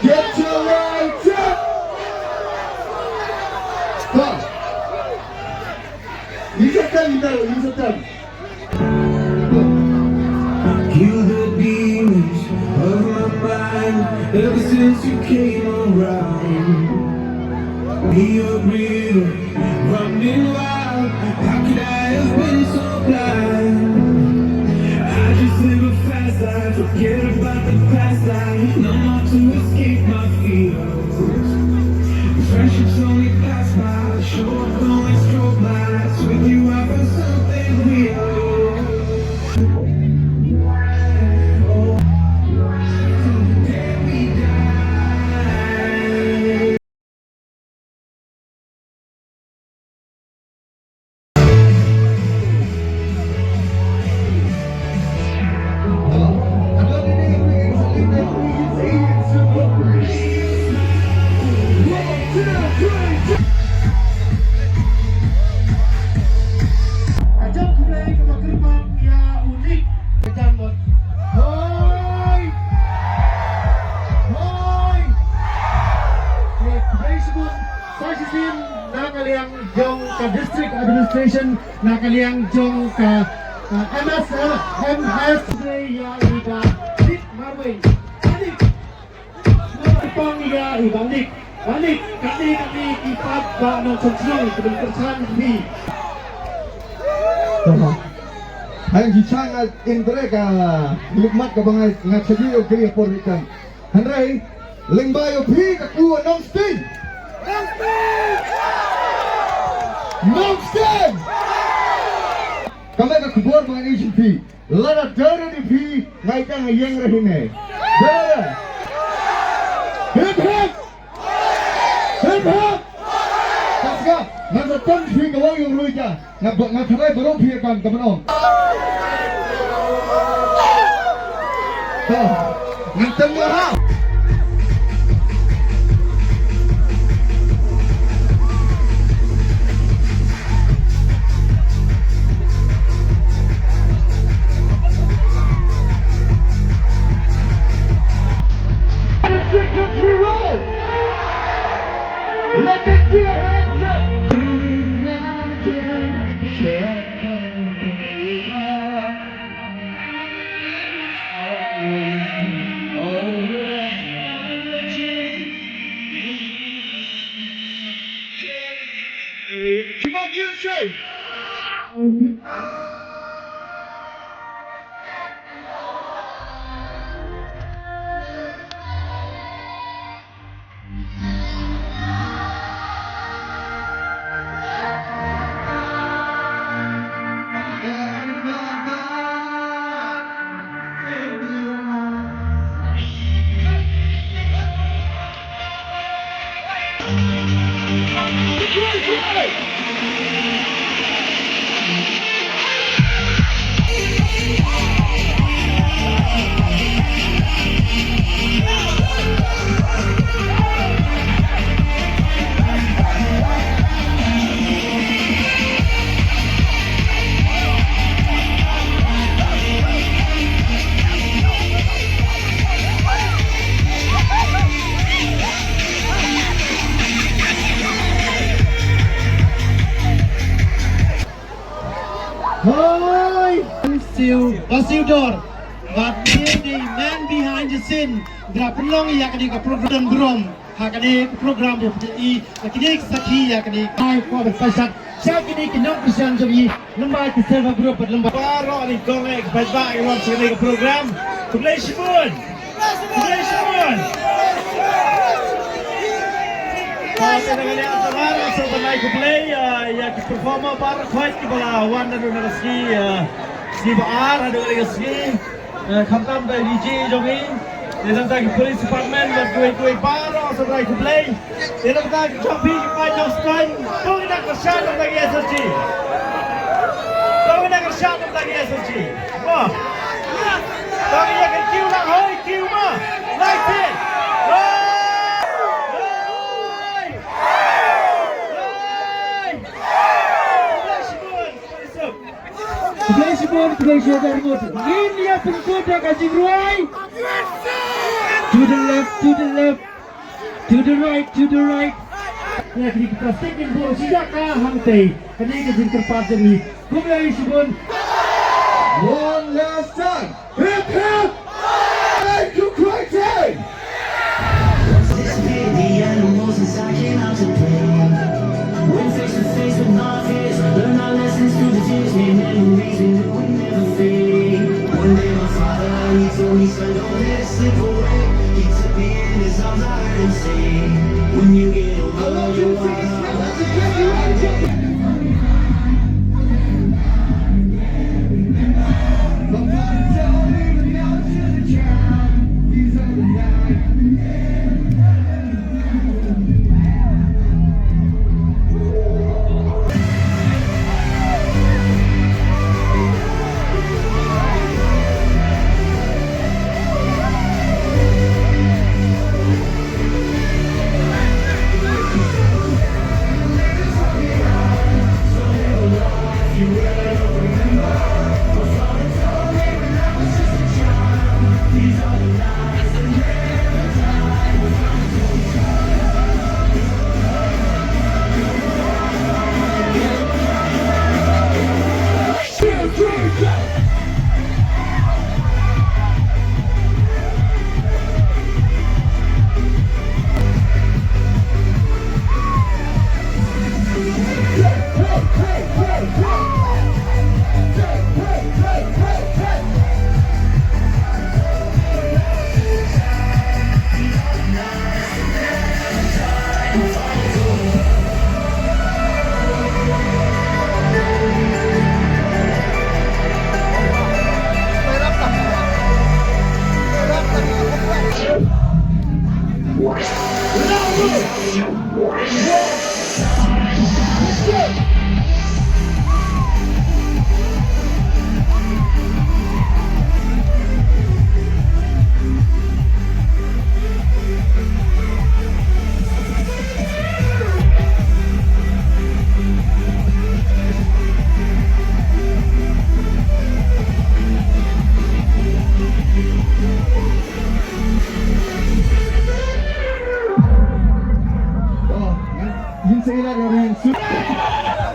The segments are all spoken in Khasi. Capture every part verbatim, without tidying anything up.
Get your lights up! Come. Use your time, you know, use your time. Kill the demons of my mind ever since you came around. Be a river running wild. How could I have been so blind? I just live a fast life, forget about the past life. No more to escape my fears. Friendships only pass by, show up only strobe lights. With you, I feel something real. Ka jong khublei kaba kyrpang ïa u Nick. Ka jan mot. Hoi! Hoi! Te khublei shibun sa shisien na ka liang jong ka District Administration, na ka liang jong ka, uh, M S, uh, M S. Khublei ïa i Bah Nick Marwein. Nick. Pang ïa i Bah Nick. Bah Nick, kane kane ki pat ba nongshong shnong ki ban kyrshan phi. Hang ki chang a indre ka lukmat ka ba ngai ngat sagi o kri por ikan. Hynrei lyngba ïa phi ka ku Nongstoiñ. Nongstoiñ. Ka me ka khubor ba ngai jin phi. Lada dei re phi ngai tang ïeng re hine. Dei re. Hip hip. Hip hip. Ka sngap, nga sa tang phi ka wang ïong rui ka. Nga ba, nga tharai baroh phi kan ka ban ong. To, ngan tang ha. Let me see your hands up. Come on, you say. Hoi! Siew, ba siew dor. Bad the man behind the scene. Dra pynlong ïa kane ka program burom. Ha kane ka program ïa pynlong ïa kane ka sakhi ïa kane. Ai ko ba pasat. Sha kine ki nongkyrshan jong ngi, lem bad ki self help group bad lem bad baroh ki kong eh, ki paidbah ki wan sha kane ka program. Khublei shibun. Khublei shibun. Khublei shibun. Khublei, eh, ïa ki performer baroh khoit kiba la wan naduh na ka sngi, eh, sngi ba ar haduh ka sngi, eh, khamtam da D J jong ngi, ïa nangta ki police department bad kiwei kiwei baroh, sa khublei. Ïa nangta ki jong phi ki paid nongstoiñ, to ngin ïa kyrshan nangta ki S S G. To ngin ïa kyrshan nangta ki S S G. Mo. To ngin ïa kiew lang, hoi, kiew mo. Lai te. Hoi. Hoi. Hoi. Khublei shibun, khublei shibun. Khublei shibun, khublei shibun. Ngin ïa pynkut da ka jingrwai. To the left, to the left. To the right, to the right. Ïa kine ki plastik ngin buh sha ka hangtei. Kane ka jingkyrpad jong ngi. Khublei shibun. One last time. Hip, hip! Hey, Ukraine! Disappeared the animals inside came out to play. Went face to face with my fears. Learned our lessons through the tears. Made memories we knew would never fade. One day my father, he told me, "Son, don't let it slip away." He took me in his arms, I heard him say, "When you get older, you wanna."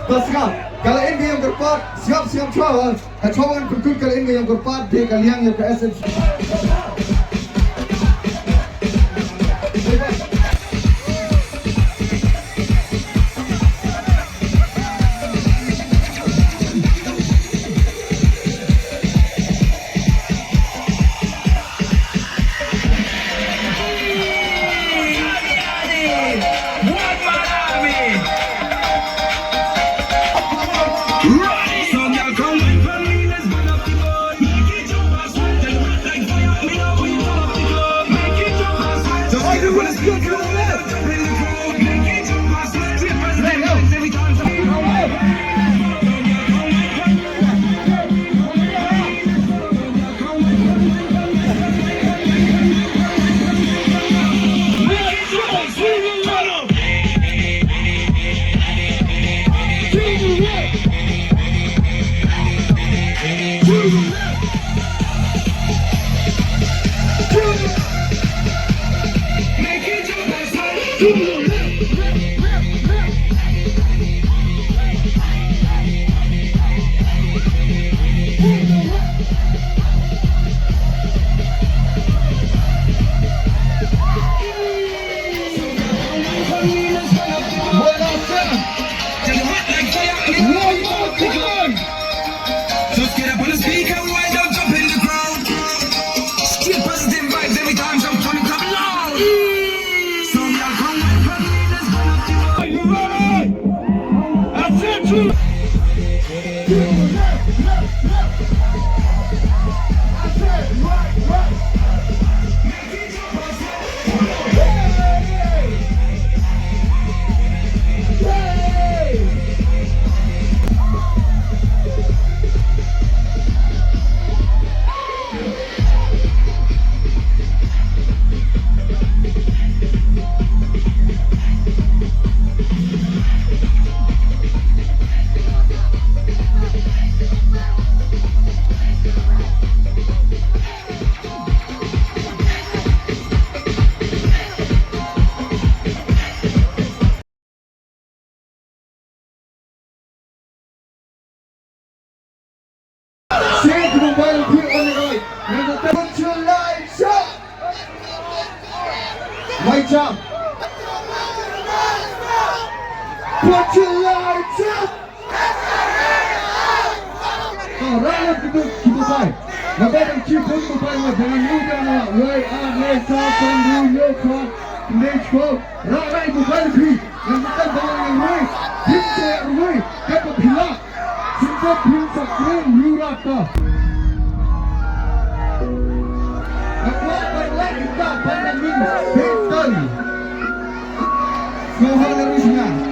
Ba sngap, ka la in ka ïong kyrpad, sngap sngap chwa, ka chwa ban pynkut ka la in ka ïong kyrpad, de ka liang ïa ka S N C. Let's get up on the speaker, wind up, jump in the crowd. Street positive vibes every time, jump on the club loud. So y'all come with me, let's burn up the road. Are you ready? Shake mobile phi on the right. Put your lights up. Mai cham. Put your lights up. Rang ki mobile. Nga ba dang ki mobile nga ba ngan ïoh ka na. Wei a ne sa san ru ïoh ka. Ne ko. Rang rang mobile phi. Ngan ba dang ba ngan rang. Phin te rang. Ka ba phi la. Sing ko phin sa kren ru ra ka. Nga ba ba la kita ba ngan min. Phin tan. Ko ha na ru sing.